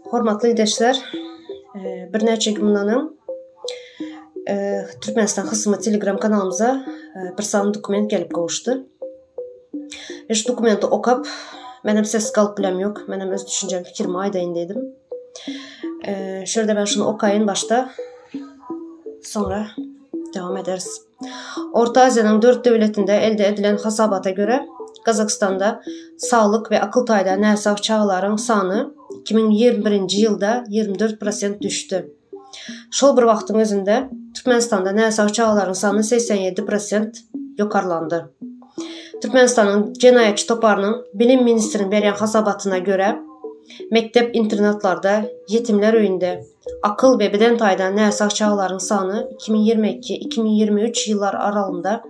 Hormatly ildeşler, birnäçe gün mundan öň Türkmenistan Hysmy Telegram kanalymyza bir sany dokument gelip gowuşdy. Ve şu dokumenti okap, menem sessiz galyp bilem ýok. Menem öz düşünjemi, pikirimi aýdaýyn diýdim. Şu ýerde men şuny okaýyn başda. Soňra dowam ederis. Orta Aziýanyň dört döwletinde elde edilen hasabata görä, Gazagystanda saglyk we akyl taýdan näsag çagalaryň sany 2021-nji ýylda 24 prosent düşdi. Şol bir wagtyň özünde, Türkmenistanda näsag çagalaryň sany 87 prosent ýokarlandy. Türkmenistanyň jenaýatçy toparynyň bilim ministriniň berýän hasabatyna görä, mekdep-internatlarda, ýetimler öýünde, Akyl we beden taýdan näsag çagalaryň sany 2022, 2023 ýyllar aralygynda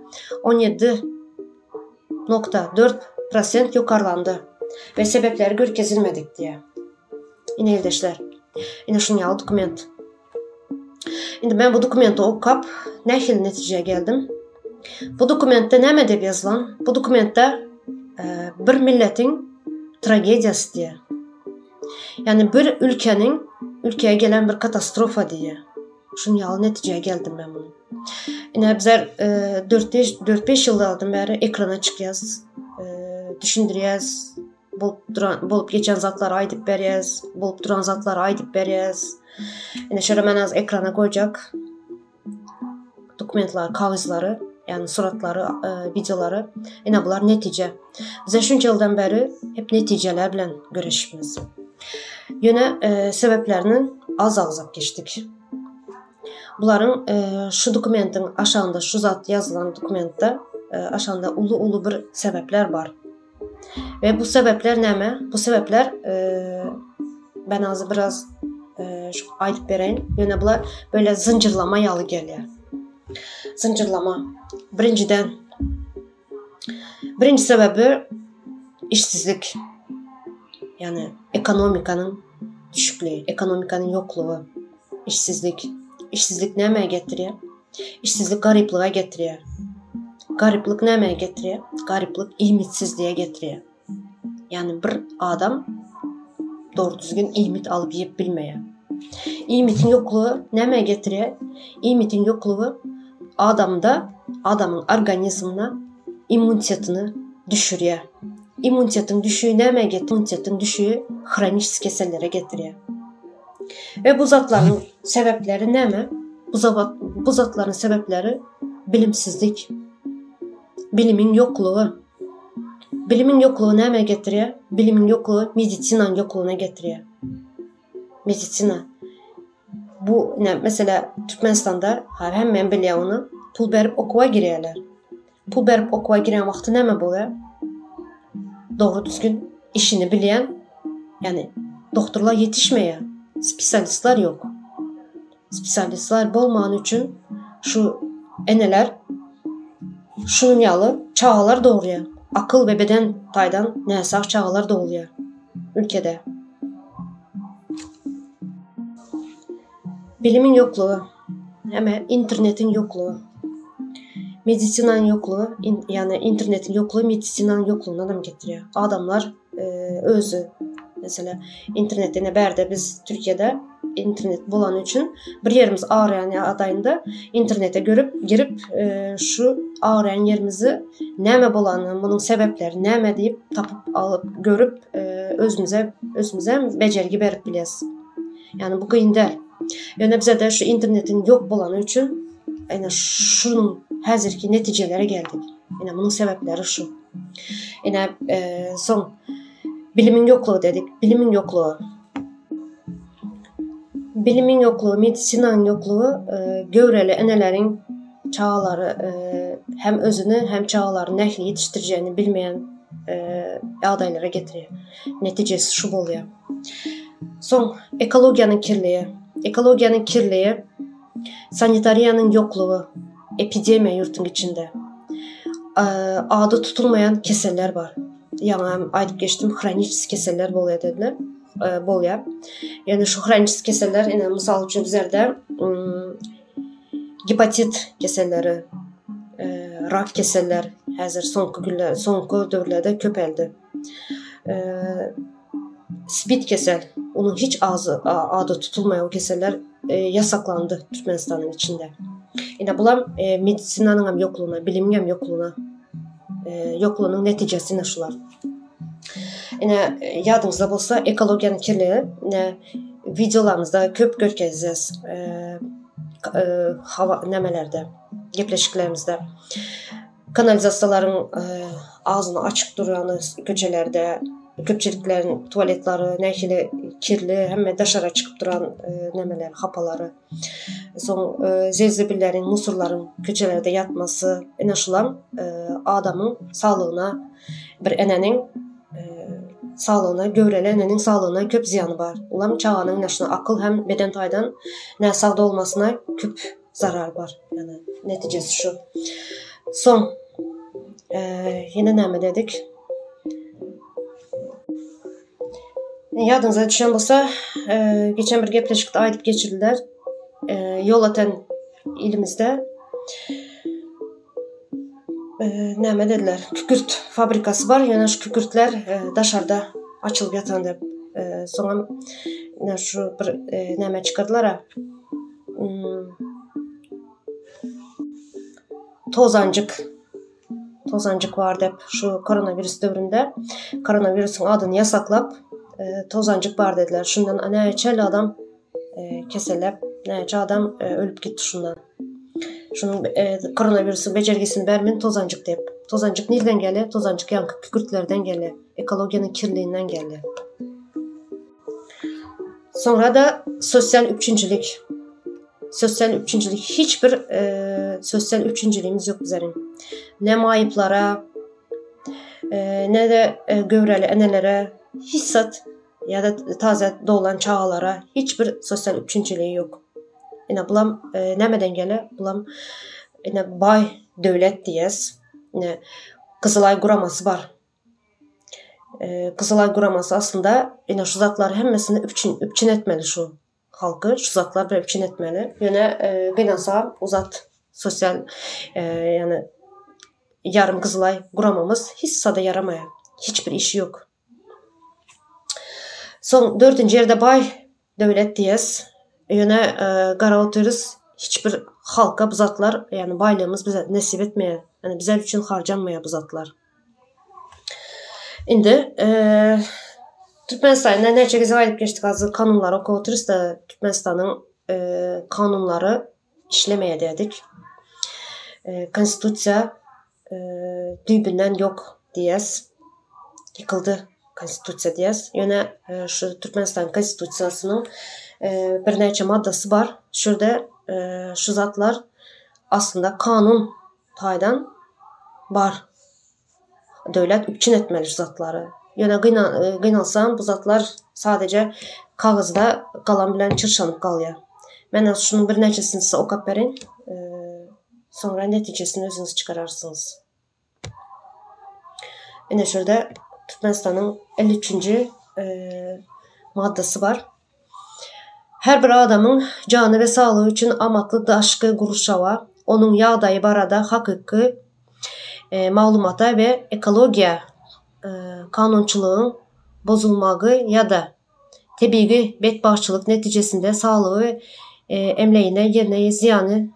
17,4 prosent ýokarlandy we sebäpleri görkezilmedik diýýär. Ine ildeşler, ine şunuň ýaly dokument. Indi men bu dokumenti okap nähili netijä geldim? Bu dokumentde näme diýip ýazylan? Bu dokumentde bir milletiň tragediýasy diýýär. Ýagny bir ülkäniň ülkäge gelen bir katastrofa diýýär. Şunuň ýaly netijä geldim men muny. Ine bizler 4-5 ýyllardan bäri ekrana çykýas, düşündirýäs, bolup duran bolup geçen zatlary aýdyp berýäs, bolup duran zatlary aýdyp berýäs. Ine şöyle men az ekrana goýjak. Dokumentler, kagyzlary, ýagny suratlary, wideolary. Ine bular netije. Bize şunça ýyldan bäri hep netijeler bilen göreşipmiz. Ýöne sebäplerini az agzap geçdik. Bularyň şu dokumentiň aşagynda şu zat ýazylan dokumentde aşagynda uly-uly bir sebäpler bar. We bu sebäpler näme? Bu sebäpler ben az biraz şu aýdyp bereýin. Ýöne bular böyle zynjyrlama ýaly gelýär. Zynjyrlama. Birinjiden birinji sebäbi işsizlik. Ýagny ekonomikanyň düşükligi, ekonomikanyň ýoklugy, işsizlik. Işsizlik nämä getirýär? Işsizlik garyplyga getirýär. Garyplyk nämä getirýär? Garyplyk iýmitsizlige getirýär. Ýagny bir adam dogry düzgün iýmit alyp iýip bilmeýär. Iýmitiň ýoklugy nämä getirýär? Iýmitiň ýoklugy adamda, adamyň organizmine immunitetini düşürýär. Immunitetiň düşügi nämä getirýär? Immunitetiň düşügi hroniçeskiý kesellere getirýär. We bu zatlaryň sebäpleri näme? Bu bu zatlaryň sebäpleri bilimsizlik. Bilimiň ýoklugy. Bilimiň ýoklugy nämä getirýär? Bilimiň ýoklugy medisinanyň ýoklugyna getirýär. Medisina. Bu ne mesela Türkmenistanda hemme bilýär ony. Pul berip okuwa girýärler. Pul berip okuwa giren wagty näme bolýar? Dogry düzgün işini bilýän, ýagny dogtorlar ýetişmeýär, spesialistler ýok. Spesialistler bolmany üçin şu eneler şunuň ýaly çagalar dogurýar. Akyl we beden taýdan näsag çagalar dogulýar ülkede. Bilimiň ýoklugy, heme internetiň ýoklugy, medisinanyň ýoklugy, ýagny internetiň ýoklugy medisinanyň ýoklugyndanam getirýär. Adamlar özi meselem internetde ine bärde biz Türkiýede internet bolany üçin bir ýerimiz agyrýan ýagdaýynda internete görüp girip şu agyrýan ýerimizi näme bolany munuň sebäpleri näme diýip tapyp alyp görüp özümize özümizem bejergi berip bilýäs. Ýagny bu kyn däl. Ýöne bizede şu internetiň ýok bolany üçin ine şunuň häzirki netijelere geldik. Ine munuň sebäpleri şu. Ine soň bilimiň ýoklugy dedik. Bilimiň ýoklugy. Bilimiň ýoklugy, medisinanyň ýoklugy göwreli eneleriň çagalary hem özüni hem çagalaryny nähili ýetişdirjegini bilmeýän ýagdaýlara getirýär. Netijesi şu bolýar. Soň ekologiýanyň kirligi. Ekologiýanyň kirligi, sanitariýanyň ýoklugy, epidemiýa ýurtuň içinde. Ady tutulmaýan keseller bar. Ýaňy hem aýdyp geçdim, hroniçeskiý keseller bolýar dediler. Bolýar. Ýöne şu hroniçeskiý keseller ine mysal üçin bizlerde gepatit keselleri, rak keseller häzir soňky günler, soňky döwürlerde köpeldi. Spid kesel, onuň hiç agzy ady tutulmaýar o keseller ýasaklandy Türkmenistanyň içinde. Ine bulam medisinanyň hem ýoklugyna, bilimiň hem ýoklugyna ýoklugynyň netijesi ine şular. Ine ýadyňyzda bolsa ekologiýanyň kirligi ine wideolarymyzda köp görkezýäs hawa nämelerde gepleşiklerimizde. Kanalizasiýalaryň agzyny açyk durýany köçelerde, köpçülikleriň tualetlary nähili kirli, hemme daşara çykyp duran nämeler, hapalary. Soň zir-zibilleriň, musorlaryň köçelerde ýatmasy, ine şulam adamyň saglygyna, bir eneniň saglygyna, göwreli eneniň saglygyna köp zyýany bar. Olam çaganyň ine şuna akyl hem beden taýdan näsag dolmasyna köp zarar bar. Ýagny netijesi şu. Soň ýene näme dedik? Ýadyňyza düşen bolsa, geçen bir gepleşikde aýdyp geçirdiler. Ýolöten ilimizde näme dediler? Kükürt fabrikasy bar, ýöne şu kükürtler daşarda açylyp ýatan diýip. Soňam şu bir näme çykardylar-a? Tozanjyk tozanjyk bar dep şu koronawirus döwründe koronawirusyň adyny ýasaklap tozanjyk bar dediler. Şundan näçe adam keselläp, näçe adam ölüp gitdi şundan. Şunuň koronawirusyň bejergisini bermen tozanjyk diýip. Tozanjyk nirden gelýär? Tozanjyk ýaňky kükürtlerden gelýär. Ekologiýanyň kirliginden gelýär. Soňra-da sosial üpjünçilik. Sosial üpjünçilik hiç bir sosial üpjünçiligimiz ýok bizleriň. Ne maýyplara, ne-de göwreli enelere hiç zat ýa-da taze doglan çagalara hiç bir sosial üpjünçiligi ýok. Ine bulam nämeden gelýär? Bulam ine baý döwlet diýýäs. Ine Gyzylaý guramasy bar. Gyzylaý guramasy aslynda ine şu zatlary hemmesini üpjün üpjün etmeli şu halky şu zatlar bilen üpjün etmeli. Ýöne gynansagam o zat sosial ýagny ýarym Gyzylaý guramamyz hiç zada ýaramaýar. Hiç bir işi ýok. Soň dördünji ýerde baý döwlet diýes. Ýöne garap otyrys hiç bir halka bu zatlar ýagny baýlygymyz bize nesip etmeýär. Ýagny bizler üçin harjanmaýar bu zatlar. Indi Türkmenistanda näçe gezek aýdyp geçdik hazir kanunlary okap otyrys-da Türkmenistanyň kanunlary işlemeýär diýdik. Konstitusiýa düýbünden ýok diýýäs. Ýykyldy konstitusiýa diýýäs. Ýöne şu Türkmenistanyň konstitusiýasynyň birnäçe maddasy bar. Şu ýerde şu zatlar aslynda kanun taýdan bar. Döwlet üpjün etmeli şu zatlary. Ýöne gynansam bu zatlar sadeje kagyzda galam bilen çyrşanyp galýar. Men häzir şunuň birnäçesini size okap bereýin. Soňra netijesini özüňiz çykararsyňyz. Ine şu ýerde Türkmenistanyň 50 üçünji maddasy bar. Her bir adamyň jany we saglygy üçin amatly daşky gurşawa, onuň ýagdaýy barada hakyky maglumata we ekologiýa kanunçylygyň bozulmagy ýa-da tebigy betbagtçylyk netijesinde saglygy we emlägine ýerine zyýany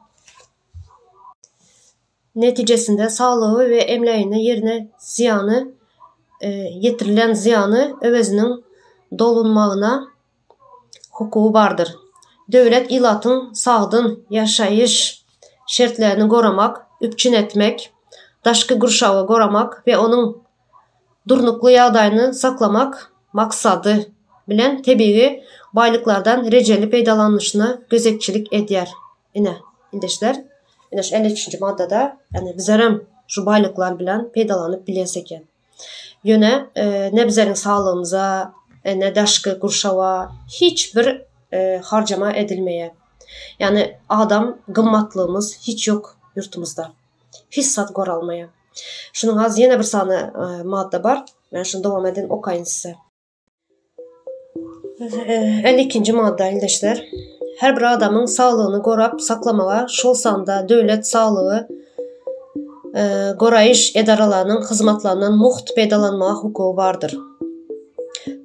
Netijesinde saglygy we emlägine ýerine zyýany ýetirilen zyýany öweziniň dolunmagyna hukugy bardyr. Döwlet ilatyň sagdyn ýaşaýyş şertlerini goramak, üpjün etmek, daşky gurşawy goramak we onuň durnukly ýagdaýyny saklamak maksady bilen tebigy baýlyklardan rejeli peýdalanylyşyna gözegçilik edýär. Ine, ildeşler, ine şu 53-nji maddada, ýagny bizlerem şu baýlyklar bilen peýdalanyp bilýäs eken. Ýöne ne bizleriň saglygymyza, ne daşky gurşawa hiç bir harjama edilmeýär. Ýagny adam gymmatlygymyz hiç ýok ýurtumyzda. Hiç zat goralmaýar. Şunuň az ýene bir sany madda bar. Men şuny dowam edin okaýyn size. 52-nji madda ildeşler. Her bir adamyň saglygyny gorap saklamaga, şol sanda döwlet saglygy goraýyş edaralarynyň hyzmatlaryndan mugt peýdalanmaga hukugy bardyr.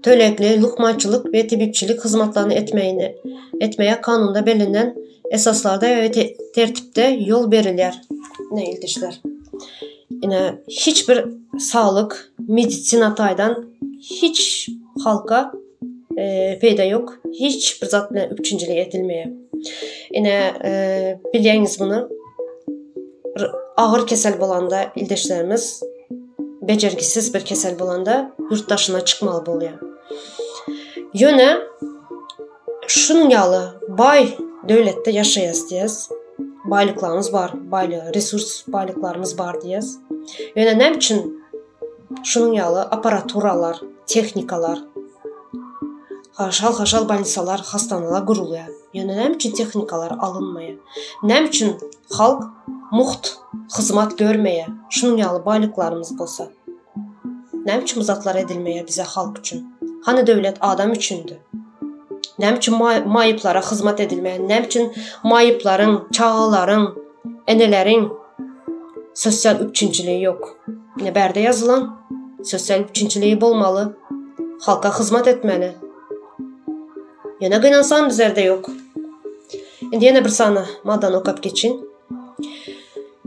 Tölegli lukmançylyk we tebipçilik hyzmatlaryny etmegine etmäge kanunda bellenen esaslarda we tertipde ýol berilýär. Ine ildeşler. Ine hiç bir saglyk medisina taýdan hiç halka peýda ýok. Hiç bir zat bilen üpjünçilik edilmeýär. Ine bilýäňiz muny. Bir agyr kesel bolanda ildeşlerimiz bejergisiz bir kesel bolanda ýurt daşyna çykmaly bolýar. Ýöne şunuň ýaly baý döwletde ýaşaýas diýýäs. Baýlyklarymyz bar, baýly resurs baýlyklarymyz bar diýýäs. Ýöne näme üçin şunuň ýaly apparaturalar, tehnikalar, haşal-haşal bolnisalar, hastanalar gurulýar? Ýöne näme üçin tehnikalar alynmaýar? Näme üçin halk mugt hyzmat görmeýär? Şunuň ýaly baýlyklarymyz bolsa. Näme üçin bu zatlar edilmeýär bize halk üçin? Hany döwlet adam üçindi? Näme üçin maýyplara hyzmat edilmeýär? Näme üçin maýyplaryň, çagalaryň, eneleriň sosial üpjünçiligi ýok? Ine bärde ýazylan sosial üpjünçiligi bolmaly. Halka hyzmat etmeli. Ýöne gynansam bizlerde ýok. Indi ýene bir sany maddany okap geçin.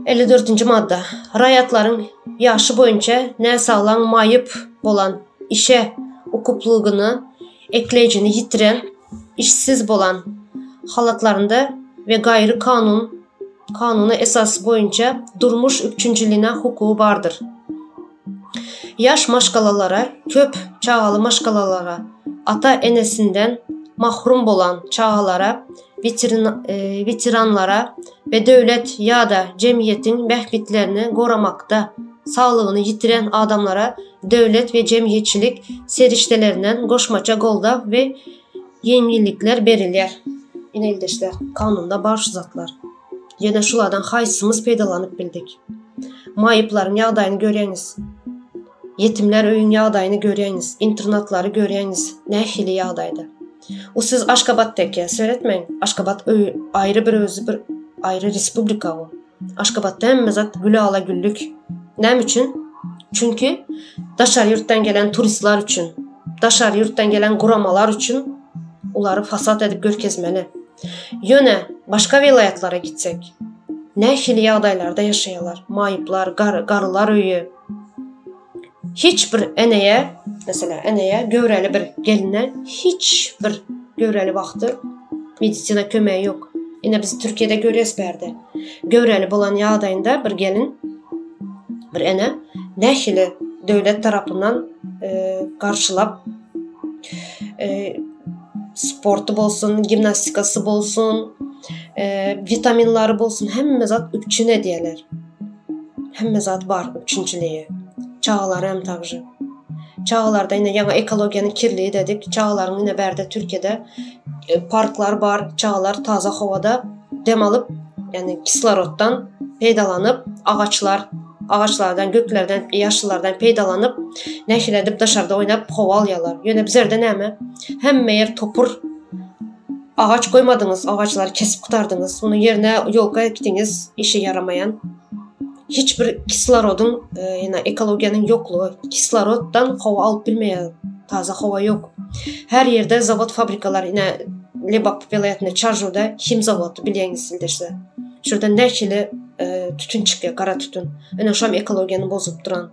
54-nji madda. Raýatlaryň ýaşy boýunça näsaglan maýyp bolan, işe ukuplygyny, ekleýjini ýitiren, işsiz bolan halatlarynda we gaýry kanun kanuny esas boýunça durmuş üpjünçiligine hukugy bardyr. Ýaş maşgalalara, köp çagaly maşgalalara, ata-enesinden mahrum bolan çagalara, weteranlara we döwlet ýa-da jemgyýetiň bähbitlerini goramakda saglygyny ýitiren adamlara döwlet we jemgyýetçilik serişdelerinden goşmaça goldaw we ýeňillikler berilýär. Ine ildeşler, kanunda bar şu zatlar. Ýöne şulardan haýsymyz peýdalanyp bildik? Maýyplaryň ýagdaýyny görýäňiz. Ýetimler öýüň ýagdaýyny görýäňiz, internatlary görýäňiz, nähili ýagdaýda. U siz Aşgabatdaky, seretmäň, Aşgabat öý aýry bir özi bir aýry respublika bu. Aşgabatda hemme zat gülala-güllük. Näme üçin? Çünki daşary ýurtdan gelen turistler üçin, daşary ýurtdan gelen guramalar üçin ulary fasad edip görkezmeli. Ýöne başga welaýatlara gitsek, nähili ýagdaýlarda ýaşaýarlar, maýyplar, gar, garrylar öýi. Hiç bir eneýe, meselem, eneýe göwreli bir geline hiç bir göwreli wagty medisina kömegi ýok. Ine biz Türkiýede görýäs bärde. Göwreli bolan ýagdaýynda bir gelin, bir ene nähili döwlet tarapyndan garşylap sporty bolsun, gimnastikasy bolsun, witaminlary bolsun hemme zat üpjün edýärler. Hemme zat bar üpjünçiligi. Çagalary hem takže. Çagalarda ine ýaňy ekologiýanyň kirligi dedik. Çagalaryň ine bärde Türkiýede parklar bar. Çagalar taza howada dem alyp, ýagny kisloroddan peýdalanyp, agaçlar agaçlardan, göklerden, ýaşyllardan peýdalanyp, nähili edip daşarda oýnap howa alýarlar. Ýöne bizerde näme? Hemme ýer topur. Agaç goýmadyňyz, agaçlary kesip gutardyňyz. Munuň ýerine ýolka ekdiňiz, işe ýaramaýan. Hiç bir kislorodyň, ýa ekologiýanyň ýoklugy, kisloroddan howa alyp bilmeýär, taza howa ýok. Her ýerde zawod, fabrikalar, ine Lebap welaýatynda Çarjowda him zawody bilýäňiz ildeşler. Şurada nähili tütün çykýar, gara tütün. Ine şoam ekologiýany bozup duran.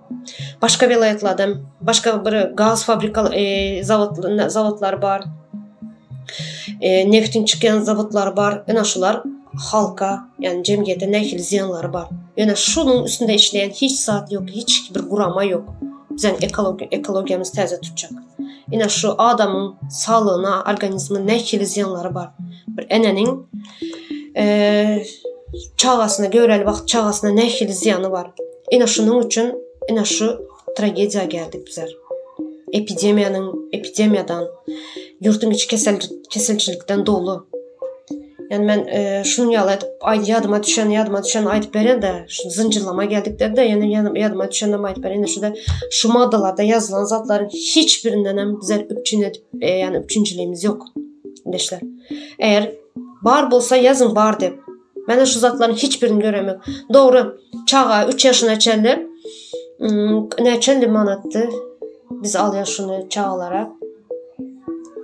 Başga welaýatlarda başga bir gaz fabrika zawod zawodlary bar. Neftiň çykýan zawodlary bar. Ine şular halka, ýagny jemgyýete nähili zyýanlary bar. Ýöne şunuň üstünde işleýän hiç zat ýok, hiç bir gurama ýok. Biziň ekologiýamyzy täze tutjak. Ine şu adamyň saglygyna, organizmine nähili zyýanlary bar. Bir eneniň çagasyna, göwreli wagt çagasyna nähili zyýany bar. Ine şunuň üçin ine şu tragediýa geldik bizler. Epidemiýanyň, epidemiýadan, ýurduň içi kesel, keselçilikden doly. Ýani men şunuň ýaly edip aý ýadyma düşen, ýadyma düşen aýdyp berýän-de, şu zynjyrlama geldik dedi-de, ýene ýadyma düşenem aýdyp berýän. Şuda şu maddalarda ýazylan zatlaryň hiç birindenem bizler üpjün edip, ýani üpjünçiligimiz ýok. Ildeşler. Eger bar bolsa ýazyň bar diýip. Men şu zatlaryň hiç birini göremok. Dogry, çaga 3 ýaşyna çenli näçe manatdy? Biz alýas şuny çagalara.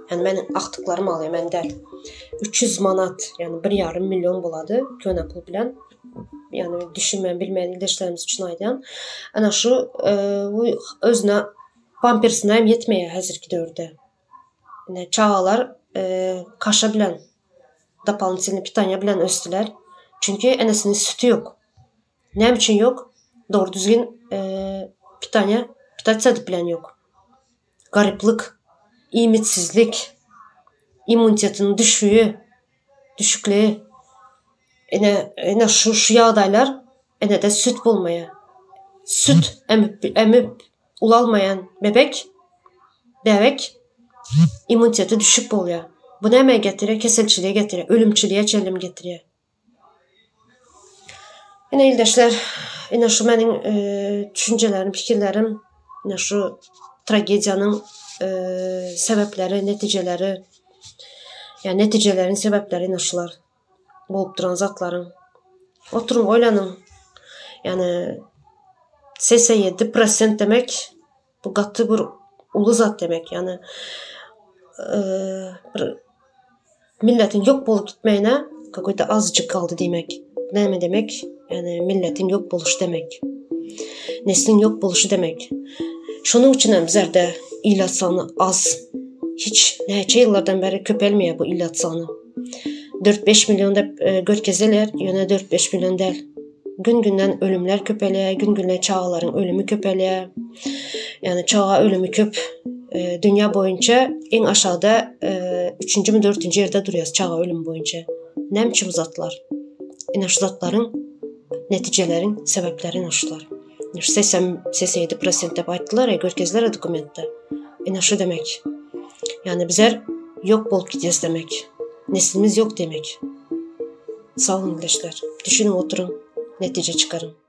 Ýani meniň agtyklarym alýar, men däl. 300 manat, ýani bir ýarym million bolady köne pul bilen. Ýani düşünmeýän, bilmeýän ildeşlerimiz üçin aýdýan. Ana şu özüne pampersine hem ýetmeýär häzirki döwürde. Ine çagalar kaşa bilen dopolinitelnyý pitaniýa bilen ösdüler. Çünki enesiniň süti ýok. Näme üçin ýok? Dogry düzgün pitaniýa pitasiýa edip bilen ýok. Garyplyk, iýmitsizlik, immunitetiniň düşügi, düşükligi. Ine, ine şu şu ýagdaýlar enede süt bolmaýar. Süt emip emip ulalmaýan bebek, bäbek immuniteti düşük bolýar. Bu nämä getirýär? Keselçilige getirýär, ölümçilige çenli getirýär. Ine ildeşler, ine şu meniň düşünjelerim, pikirlerim, ine şu tragediýanyň sebäpleri, netijeleri, ýa netijeleriň sebäpleri ine şular bolup duran zatlaryň. Oturyň oýlanyň. Ýani 87 prosent demek bu gaty bir uly zat demek. Ýani bir Milletiň ýok bolup gitmegine kakoýta azjyk galdy diýmek. Näme demek? Ýagny milletiň ýok boluşy demek. Nesliň ýok boluşy demek. Şonuň üçin hem bizlerde ilat sany az. Hiç näçe ýyllardan bäri köpelmeýär bu ilat sany. Dört-beş million diýip e, görkeziler, ýöne dört-beş million däl. Gün-günden ölümler köpelýär, gün-günden çagalaryň ölümi köpelýär. Ýagny çaga ölümi köp. E, dünýä boýunça iň aşagda e, üçünjimi, dördünji ýerde durýas çaga ölümi boýunça. Näme üçin bu zatlar? Ine şu zatlaryň netijeleriň sebäpleri ine şular. Ine şu 80 87% diýip aýtdylar, görkezdiler dokumentde. Ine şu demek. Ýagny bizler ýok bolup gidýäs demek. Neslimiz ýok demek. Sag boluň ildeşler. Düşünip oturyň, netije çykaryň.